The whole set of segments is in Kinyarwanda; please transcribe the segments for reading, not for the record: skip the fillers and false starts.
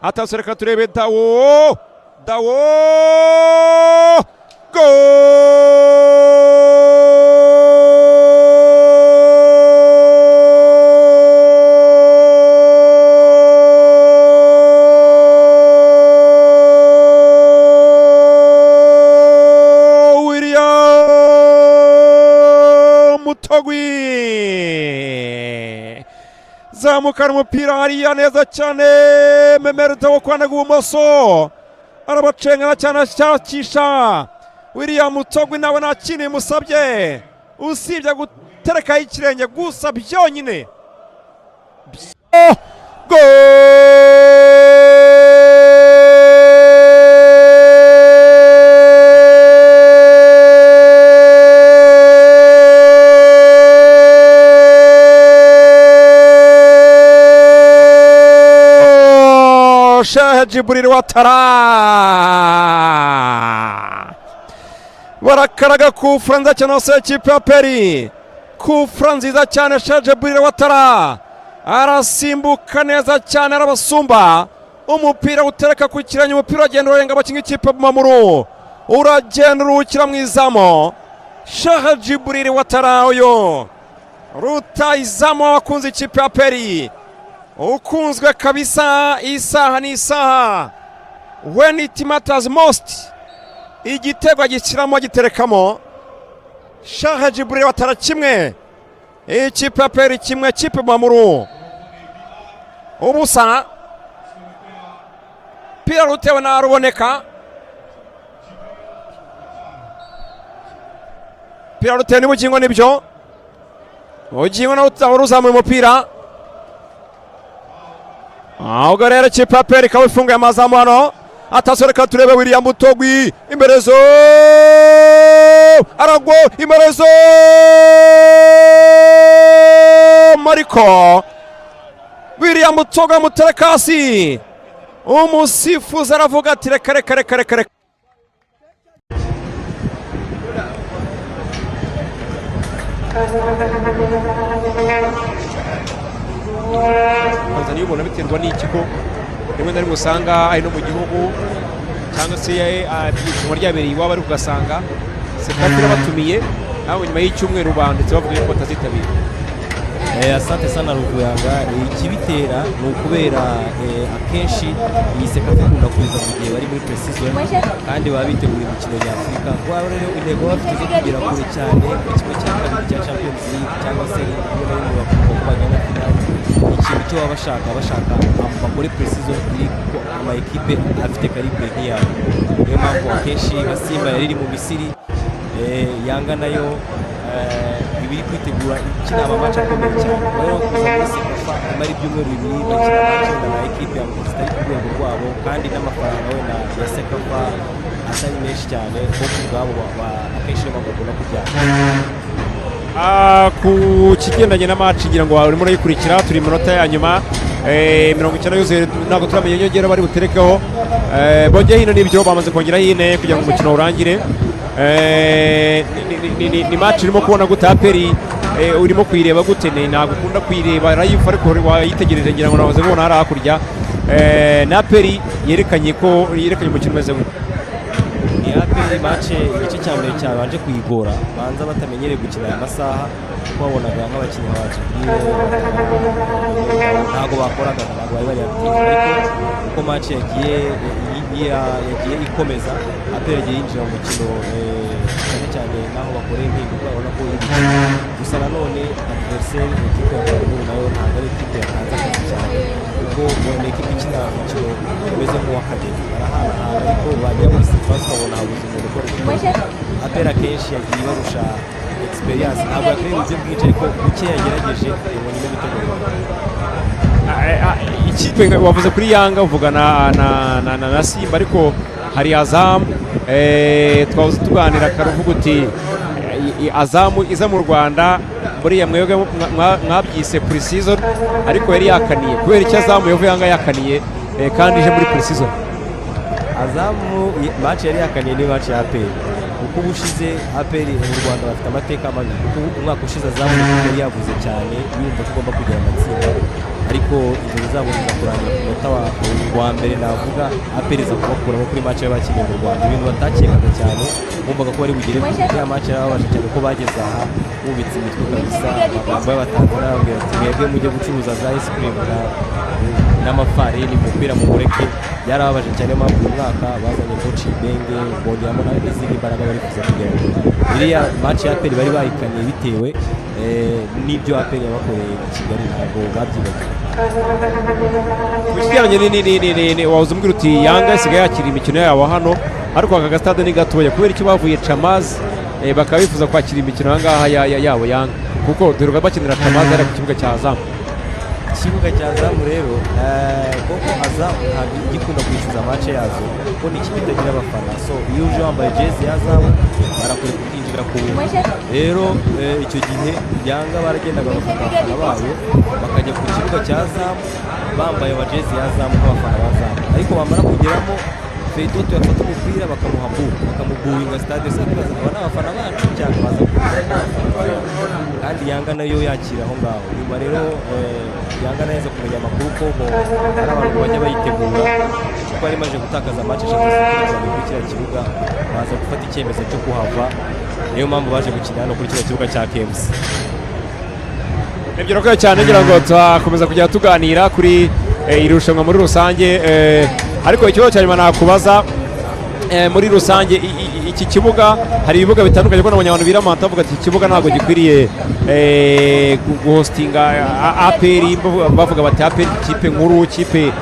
Attention, reka turebe Dawo, Dawo, Goal! William Togwi zamukana umupira hariya neza cyane. Memel Dao kwanaga ibumoso, arabacengana cyane, ashakisha William Togwi, nawe nta kintu bimusabye usibye guterekaho ikirenge gusa byonyine. Goal! Shehe Jibril Watara barakaraga ku nziza cyane hose ikipe ya APR, ku nziza cyane. Shehe Jibril Watara arasimbuka neza cyane, arabasumba, umupira utereka ku kirenge, umupira uragenda urenga abakinnyi ikipe Bumamuru, uragenda uruhukira mu izamu. Shehe Jibril Watara, uyu rutayizamu w'abakunzi ikipe ya APR, ukunzwe kabisa isaha n'isaha, when it matters most, igitego agishyiramo, agiterekamo. Shehe Jibril Watara 1, ikipe ya APR 1, ikipe Bumamuru 0. Pira rutewe na Ruboneka, pira rutewe n'Ubugingo, nibyo, Ubugingo nawe uzamuye umupira. Ahubwo rero ikipe ya APR ikaba ifunguye amazamu hano. Attention, reka turebe William Togwi imbere zo, aragwa imbere zo, mariko William Togwi amutereka hasi, umusifuzi aravuga ati reka reka reka reka reka. Tanzania ubona biterwa n'iki, ko rimwe na rimwe usanga ari no mu gihugu cyangwa se irushanwa ryabereye iwabo, ariko ugasanga CECAFA irabatumiye, nawe nyuma y'icyumweru banditse bavuga yuko batazitabira? Asante sana Ruvuyanga. Ikibitera ni ukubera akenshi iyi CECAFA ikunda kuza mu gihe bari muri pre-season kandi baba bitegura imikino nyafurika. Kuba rero intego baba bafite zo kugera kure cyane muri 1/2 cya Champions League, cyangwa se rimwe na rimwe bakumva ko bagana finale, ikintu cyo baba bashaka bakore pre-season iri ko ama ekipe afite calibre nk'iyabo. Niyo mpamvu akenshi nka Simba yari iri mu Misiri, Yanga nayo iba iri kwitegura ikina ama match akomeye cyane. Rero kuza muri CECAFA imara ibyumweru 2 bakina match wenda na ekipe ya zitari ku rwego rwabo, kandi n'amafaranga wenda ya CECAFA atari menshi cyane, bo ku bwabo akenshi niyo mpamvu bakunda kubyanga. Ku kigendanye na match, ngira ngo urimo urayikurikira, turi mu minota ya nyuma, 90 yuzuye, ntabwo turamenya inyongera bari buterekeho. Bongeye hino, n'ibyo bamaze kongeraho ine kugira ngo umukino urangire. Ni match urimo kubona gute? APR urimo kuyireba gute? Ni ntabwo ukunda kuyireba live, ariko wayitegereje, ngira ngo nahoze kubona hari hakurya. Na APR yerekanye ko yerekanye umukino umeze gute? Ni APR, match igice cya mbere cyabanje kuyigora, banza batamenyereye gukina aya masaha, kuko wabonaga nk'abakinnyi ba Jibril ntabwo bakoraga, ntabwo bari bari active. Ariko uko match yagiye ikomeza, APR yagiye yinjira mu mukino, cyane cyane n'aho bakoreye impinduka, urabona ko iri gukina. Gusa nanone adversaire, ekipe ya Cameroon, nayo ntabwo ari ekipe yatanze akazi cyane, kuko ni ekipe ikina umukino umeze nk'uw'academy, barahanahana, ariko bajya muri surface ukabona habuze umuntu ukora igitego. APR akenshi yagiye ibarusha experience, ntabwo yakoreye uburyo bwinshi, ariko buke yagerageje yabonyemo ibitego bibiri. Ikipe wavuze kuri Yanga, uvuga na Simba, ariko hari Azam. Twahoze tuganira karavuga uti Azam iza mu Rwanda buriya mwebwe mwabyise pre-season, ariko yari yakaniye. Kubera icyo Azam yavuye Yanga yakaniye, kandi ije muri pre-season? Azam match yari yakaniye ni match ya APR, kuko ubushize APR mu Rwanda bafite amateka mabi, kuko umwaka ushize Azam yari yaguze cyane, yumva ko igomba kugera amatsinda. Ariko inzozi zabo ziza kurangira ku munota wa mbere, navuga APR iza kubakuramo kuri match bari bakiniye mu Rwanda, ibintu batakekaga cyane, bumvaga ko bari bugere kuri ya match. Yarababaje cyane ko bageze aha bubitse imitwe kabisa. Amagambo y'Abatanzania bababwira ati: "Mwebwe mujye gucuruza za ice cream n'amafarini, umupira mumureke." Byarababaje cyane. Niyo mpamvu uyu mwaka bazanye coach Ibenge, bongeramo n'izindi mbaraga, barifuza kugera kure. Iriya match ya APR bari bayikaniye bitewe n'ibyo APR yabakoreye i Kigali, ntabwo babyibagiwe. Ku kijyanye wahoze umbwira uti Yanga isigaye yakira imikino yabo hano, ariko aka gasitade ni gatoya. Kubera icyo bavuye Chamazi bakaba bifuza kwakira imikino aha ngaha yabo Yanga, kuko dore bakinira Chamazi hariya ku kibuga cya Azam? Ikibuga cya Azam rero, koko Azam ntabwo igikunda kwishyuza match yazo, kuko ni ikipe itagira abafana. So iyo uje wambaye jezi ya Azam barakureka ukinjira ku buntu. Rero icyo gihe Yanga baragendaga bagafata abafana bayo bakajya ku kibuga cya Azam bambaye amajezi ya Azam nk'abafana ba Azam, ariko bamara kugeramo Feitoto yafata umupira bakamuha boo, bakamubuwinga stade yose. Bakibaza, aba ni abafana bacu cyangwa baza kuza? Kandi Yanga nayo yakira aho ngaho. Nyuma rero Yanga nayo iza kumenya amakuru ko ngo hari abantu bajya bayitegura, kuko yari imaze gutakaza match eshatu zikurikiranye kuri kiriya kibuga, baza gufata icyemezo cyo kuhava. Niyo mpamvu baje gukina hano kuri kiriya kibuga cya KMC. Nibyo, urakoze cyane. Ngira ngo turakomeza kujya tuganira kuri iri rushanwa muri rusange, ariko ikibazo cya nyuma nakubaza muri rusange, iki kibuga, hari ibibuga bitandukanye, kuko nabonye abantu biramanta bavuga ati iki kibuga ntabwo gikwiriye guhostinga APR, bavuga bati APR ikipe nkuru, ikipe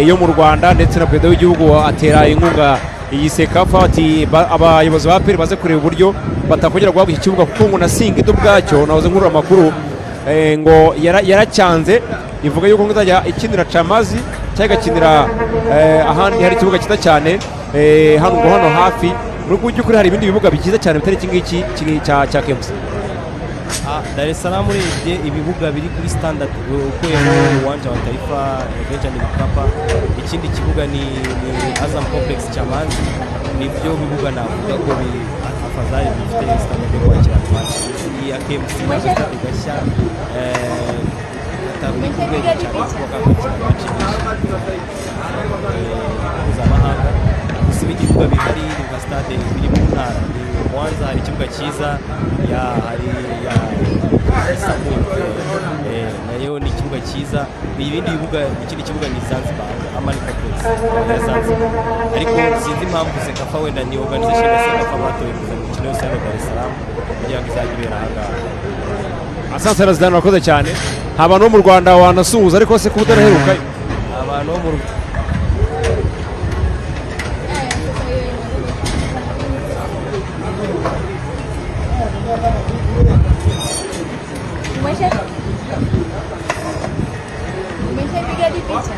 yo mu Rwanda, ndetse na perezida w'igihugu atera inkunga iyi CECAFA, ati abayobozi ba APR baze kureba uburyo batakongera guhabwa iki kibuga, kuko ngo na Singida ubwacyo nahoze nkurura amakuru ngo yaracyanze, ivuga yuko ngo izajya ikinira Chamazi cyangwa igakinira ahandi hari ikibuga cyiza cyane hano, ngo hano hafi mu by'ukuri hari ibindi bibuga byiza cyane bitari iki ngiki cya KMC. Dar es Salaam urebye ibibuga biri kuri standard, ukuyemo uwanja wa Taifa Benjamin Mkapa, ikindi kibuga ni Azam Complex Chamazi, nibyo bibuga navuga ko biri afadhali, bifite standard yo kwakira match. Iyi ya KMC ni agasitade gashya katari ku rwego cyane kuba kakwakira match nyinshi mpuzamahanga. Gusa ibindi bibuga bihari ni nka stade biri mu ntara, ni Mwanza hari ikibuga cyiza ya hari ya Isamu, nayo ni ikibuga cyiza. Ibindi bibuga, ikindi kibuga ni Zanzibar, Amani Complex ya Zanzibar. Ariko sinzi impamvu CECAFA, wenda ni organization ya CECAFA, batoye kuzana imikino yose hano Dar es Salaam kugira ngo izajye ibera aha ngaha. Asante sana Zidane, urakoze cyane. Nta bantu bo mu Rwanda wanasuhuza ariko se kuba utaraherukayo? Abantu bo mu Umeshapiga hadi picha?